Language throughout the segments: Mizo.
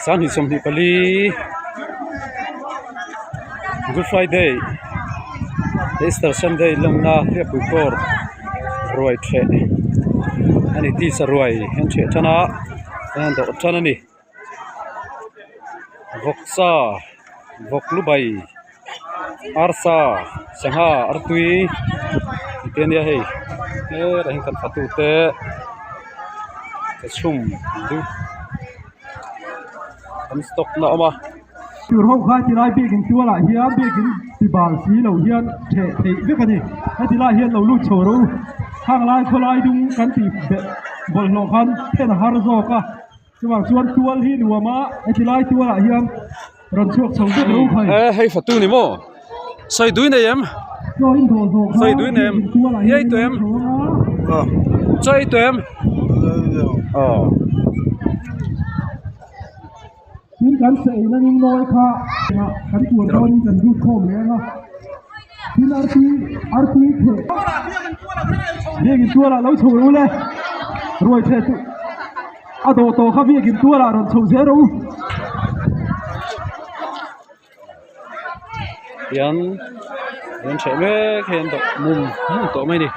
Sanghnih 24 Good Friday Easter Sunday lawmna hriatpui pawr ruai ṭheh a ni tisa ruai an ṭheh ṭan a an dawh ṭan a ni vawksa vawk lu bai arsa sangha artui tih te a nia hei helaiah hian kan fatu te chhum deuh an stock na a awm a. Tur ho kha tilai biakin tualah hian biakin ti bal si lo hian theh theih vek a ni. Heti lai hian lo lut chho rawh u. Khang lai khawlai dung kan tih beh bawlhhlawh khan then a har zawk a. Chuvang chuan tual hi nuam a, heti lai tualah hian rawn chhuak chho vek rawh u khai. E hei fatu ni maw? Sawi dui nei em? Sawi dui nei em? I ei tawh em? Chaw ei tawh em? Aw. Tin kan sa eina ning nawi kha kan tuan dawnin kan lut khawm leh ang a. Tin artui artui theh biakin tualah lo chho rawh u le. Ruai theh chu a dawh tawh kha biakin tualah rawn chho zel rawh u. Hian an theh mek hei an dawh mum mum tawh mai a ni.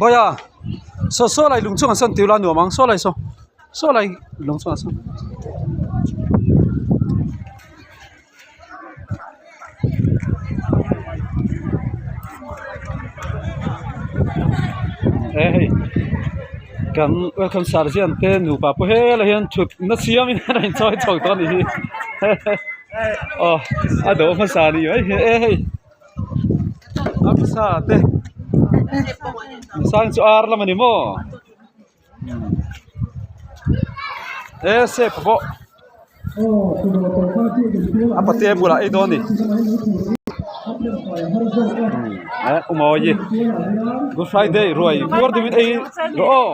Bawia saw saw lai lung chungah sawn tiu la nuam ang saw lai saw saw lai lung chungah sawn. He hei kan welcome sir hian te nupa pawh helai hian thut na siamin a rawn inchawi chho tawh a nih hi aw a dawh hmasa a nih mai hi e hei a hmasa te sang chu ar lam a ni maw e sep pawh a patea bulah ei dawn a ni eh u mawi good friday ruai puar deuhin ei rawh aw.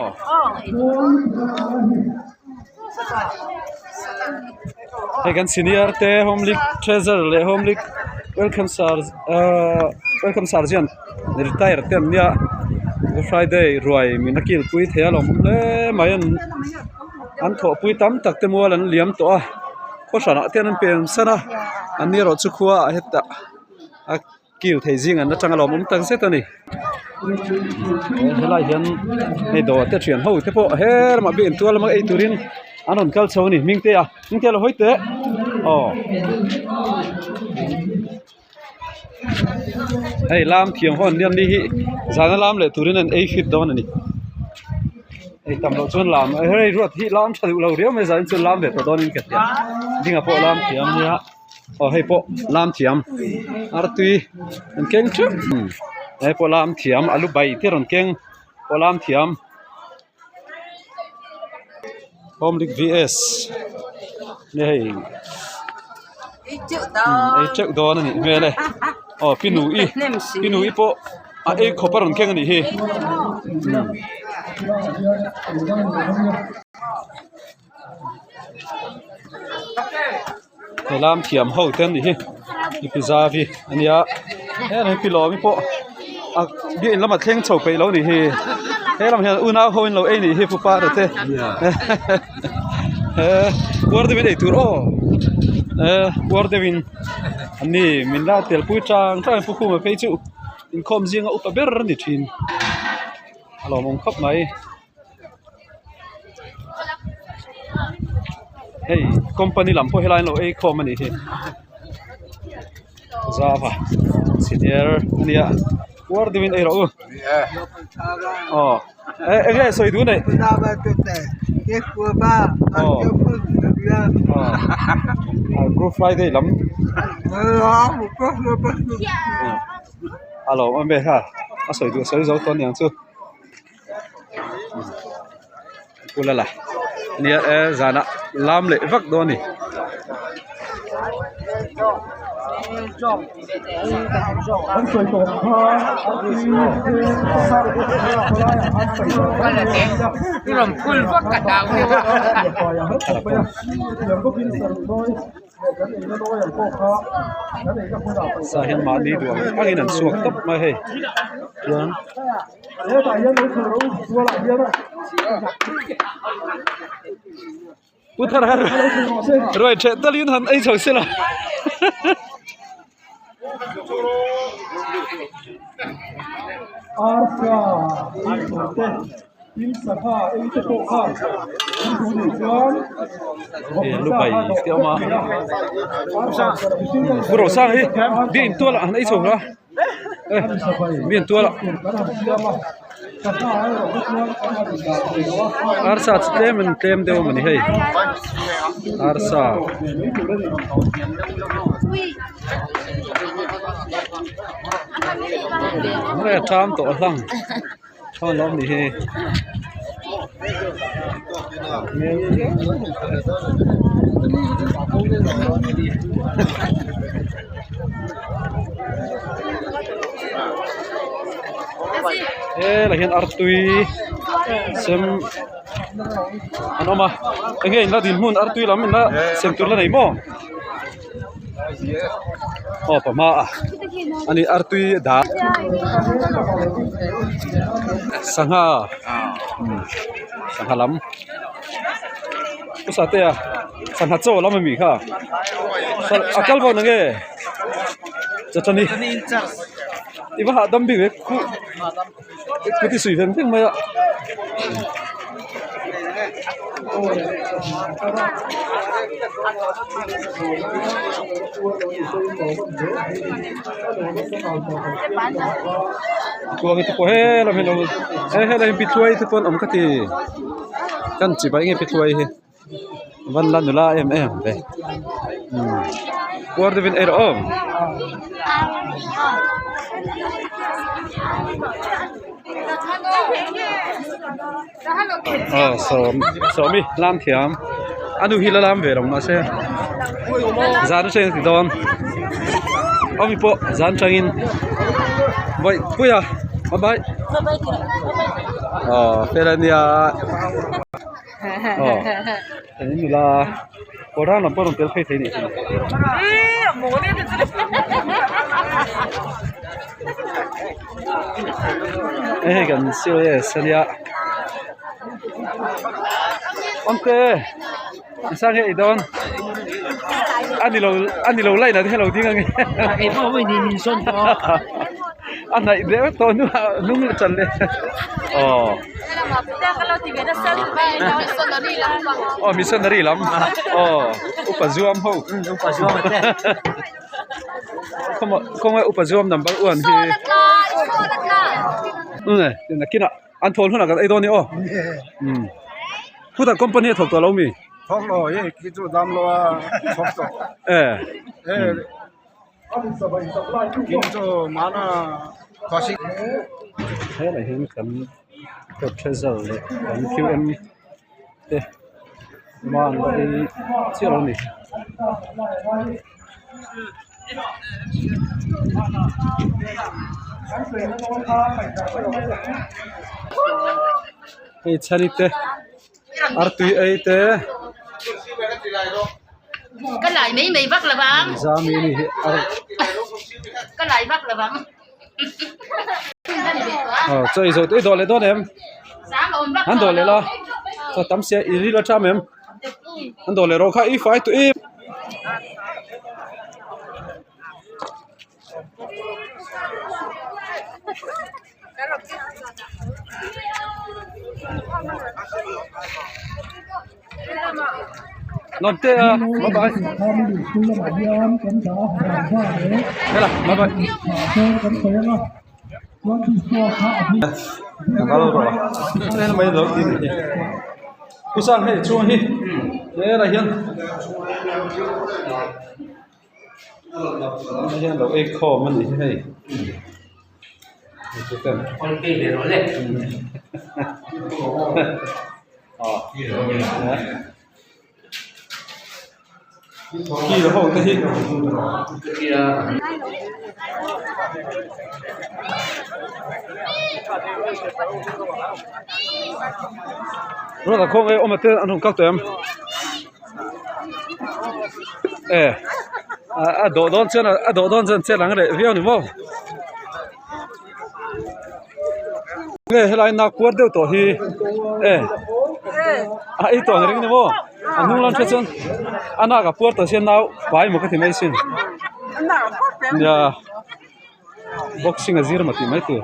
Hei kan senior te home league treasure leh home league welcome sir ahh welcome sir chuan retire te an nia good friday ruai min a kil pui thei a lawm awm hle mai an an thawhpui tam tak te mual an liam tawh a khaw hranah te an pem san a an ni erawh chu khua ah hetah a kil thei zing an atanga lawm awm tak zet a ni helai hian hei dawr te thian ho te pawh he lamah biakin tual lama ei turin an rawn kal chho a ni hming te a hming te a lo hawi teh aw hei lam thiam ho an nia ni hi zana lam leh turin an ei fit dawn a ni ei tam loh chuan lam hei ruat hi lam tha duh lo riau mai zanin chuan lam ve tawh dawnin ka hria dingah pawh lam thiam a nia. Aw hei pawh lam thiam artui an keng theuh hei pawh lam thiam alu bai te rawn keng pawh lam thiam home league vs nge hei ei teuh dawn a nih hmel e aw pi nu i pi nu i pawh a ei khawp a rawn keng a nih hi. He lam thiam ho te an nih hi i pi zavi a nia he pi lawmi pawh a biakin lamah thleng chho peih lo a nih hi he lam hian unau ho in lo ei nih hi pupa te he uar deuhin eitur aw uar deuhin an ni min la tel pui tang tang pu khuma phei chu inkhawm zinga upa ber a ni thin a lawmawm khawp mai. Hei company lam pawh helai an lo ei khawm a nih hi zava senior a nia uar deuhin ei rawh u aw eng nge sawi duh neih aw aw good friday lam a lo awm ve kha a sawi duh a sawi zo tawh aniang chu. Kula la nia e zanah lam leh vak dawn a ni. Kan sawi tawh ang kha Sa hian mahni duh ang angin an chhuak tawp mai hei chuan Pu Thar har ruai ṭheh talin han ei chho sela. Arsa ei tur te, tin sangha ei te pawh khan an duh nih chuan Lu bai te awm a. Pu Rosang hi biakinn tual ah han ei chho hlawh a. Biakinn tual ah. Arsa chu tlem in tlem deuh a mawni hei arsa. Hei a ṭam tawh hlang thawn lo ni hi. Helai hian artui sem an awm a enge in la dinhmun artui lam in la sem tur la nei maw aw pahma a ani artui dah sangha sangha lam pu satea sangha chaw lam ami kha a kal vawng nange chawchani i va hahdam bik ve khuh kut i suih veng veng mai a. Tluangi te pawh helam hi lo he helai hi pithlui te pawh an awm ka ti kan chibai nge pithlui hi van la nula em em ve umm puar deuhin ei rawh aw. Aw sawm sawmi lam thiam a nu hi la lam ve lo mahse zan atangin a ti dawn awmi pawh zan atangin vawi pui a bye bye aw fel a nia aw eng nula kawr rang lam pawh rawn tel phei thei a nih hi. Hei hei kan COS a nia awmte engsan nge i dawn a ni lo a ni lo line ah te hian lo ding ang e a hnaih deuh tawh hnu ah hnung la chan leh aw aw missionary lam aw upa zuam ho. Khawngaih upa zuam number one hi nakinah an thawn hunah kan ei dawn a ni aw khutah company a thawk tawh lo mi thawk lo hei khi chu dam lo a thawk tawh e khi chu mana khawsik helai hian kan treasure leh kan Q M te man la ei chiah lo a ni. Hei chhani te artui ei te zami a ni hi aw chaw ei zawh i dawh leh dawn em an dawh leh la chaw tam sia i ril aṭam em an dawh leh rawh kha i fai tawh em. Nuam te a bye bye hela bye bye kal rawh a mai lo ti ni pu sang hei chhung hi helai hian helai hian lo ei khawm a ni hi hei. Kil ho te hi. Ruat ah khawnge awm te an rawn kal tawh em e a dawh dawn chuan a dawh dawn chuan chet ang reh viau ni maw nge helai nak puar deuh tawh hi e a ei tawh ang reng ni maw a hnung lam hre chuan a nak a puar tawh sia nau pai maw ka ti mai sin nia boxing a zir maw tih mai tur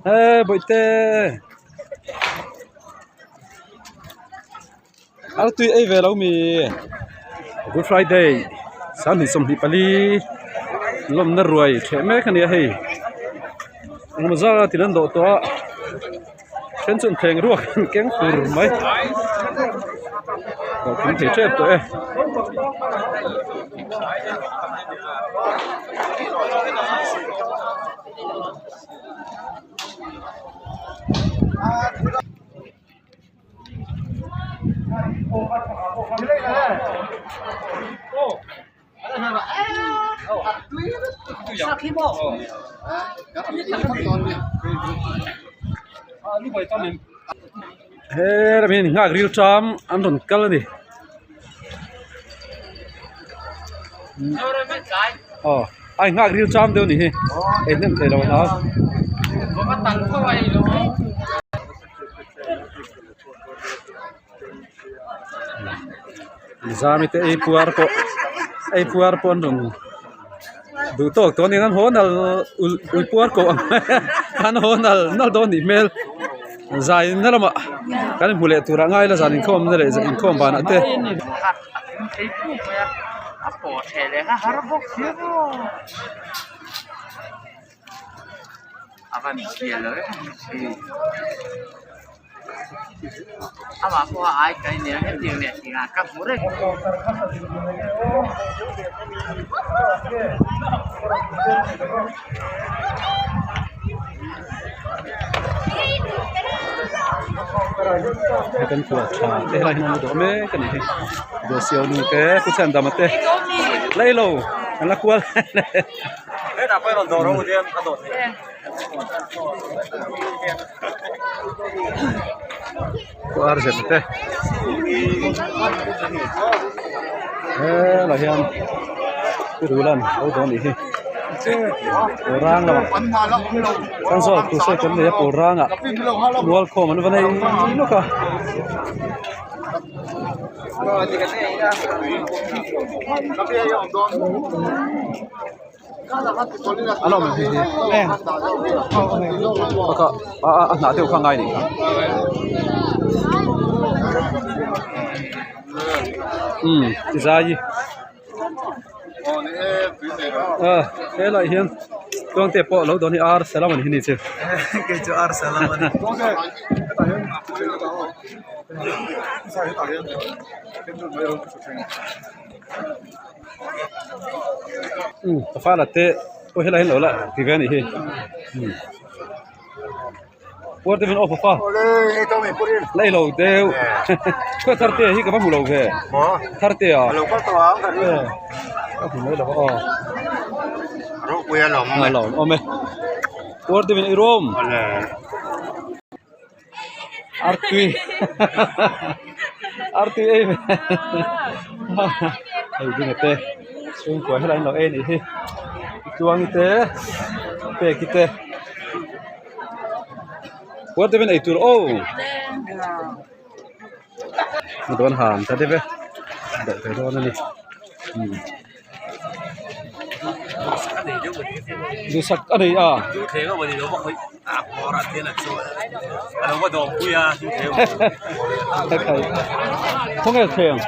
he bawihte a tui ei ve lo mi good friday sanghnih 24 lawmna ruai ṭheh mek a ni a hei engemaw zat a thil an dawh tawh a then chu an thleng ruak an keng fur mai dawh thing thei tep tawh e. He ram hian nghak ril ṭam an rawn kal a ni aw a in nghak ril ṭam deuh a nih hi ei hnem thei lo a hlau. Zami te ei puar pawh ei puar pawh an rawn duh tawk tawh a ni an haw nal ul ul puar koh ang an haw nal nal dawn nih hmel zai na lamah kan hmu leh turah ngai la zan inkhawm na leh inkhawm banah te. Hei kan khual tha te helai hian an lo dawh mek a ni hi Dawhsiau nu te Pu Chhandama te Lailo an la kual Pu Arjun te helai hian Pu Rulan lo dawh a nih hi pawl rang lamah kan zawl tur sawi kan nei a pawl rangah mual khawm an va nei lawk a. A lo awm hi hi baka a a hnah deuh kha a ngai anih kha umm ti zai hi a helaiah hian tluangte pawh a lo dawn hi ar salam an hi ni chu. Umm ka fala te pawh helai hi an lo la ti ve a nih hi umm puar te min off a la ilo deuh khawi thar te hi ka va hmu lo ve thar te ah ka hmu mai lo a aw a lo awm e puar te min ei rawm. Artui artui ei ve hei dinga te chhungkua helai an lo ei anih hi tluangi te peki te puar deuhin ei tur aw a dawn han ta deuh e dawh ve dawn a ni umm. Duhsak a nei a. Khawnge thleng?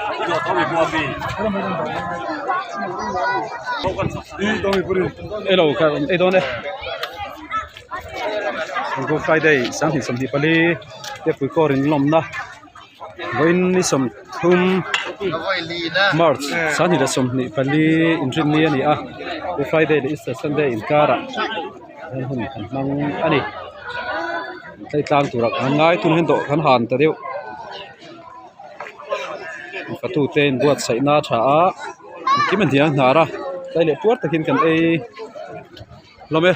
Ei lo ka ei dawn e. Good Friday 2024 Biakpui kawr inlawmna. Vawiin ni 30 March 2024 inrinni a ni a Good Friday leh Easter Sunday inkarah hian hun kan hmang a ni tleitlang turah kan ngai thung hian dawhkan han ta deuh. Fatute inbuatsaihna a tha a engkim a hniang hnar a tlai leh puar takin kan ei hlawm e.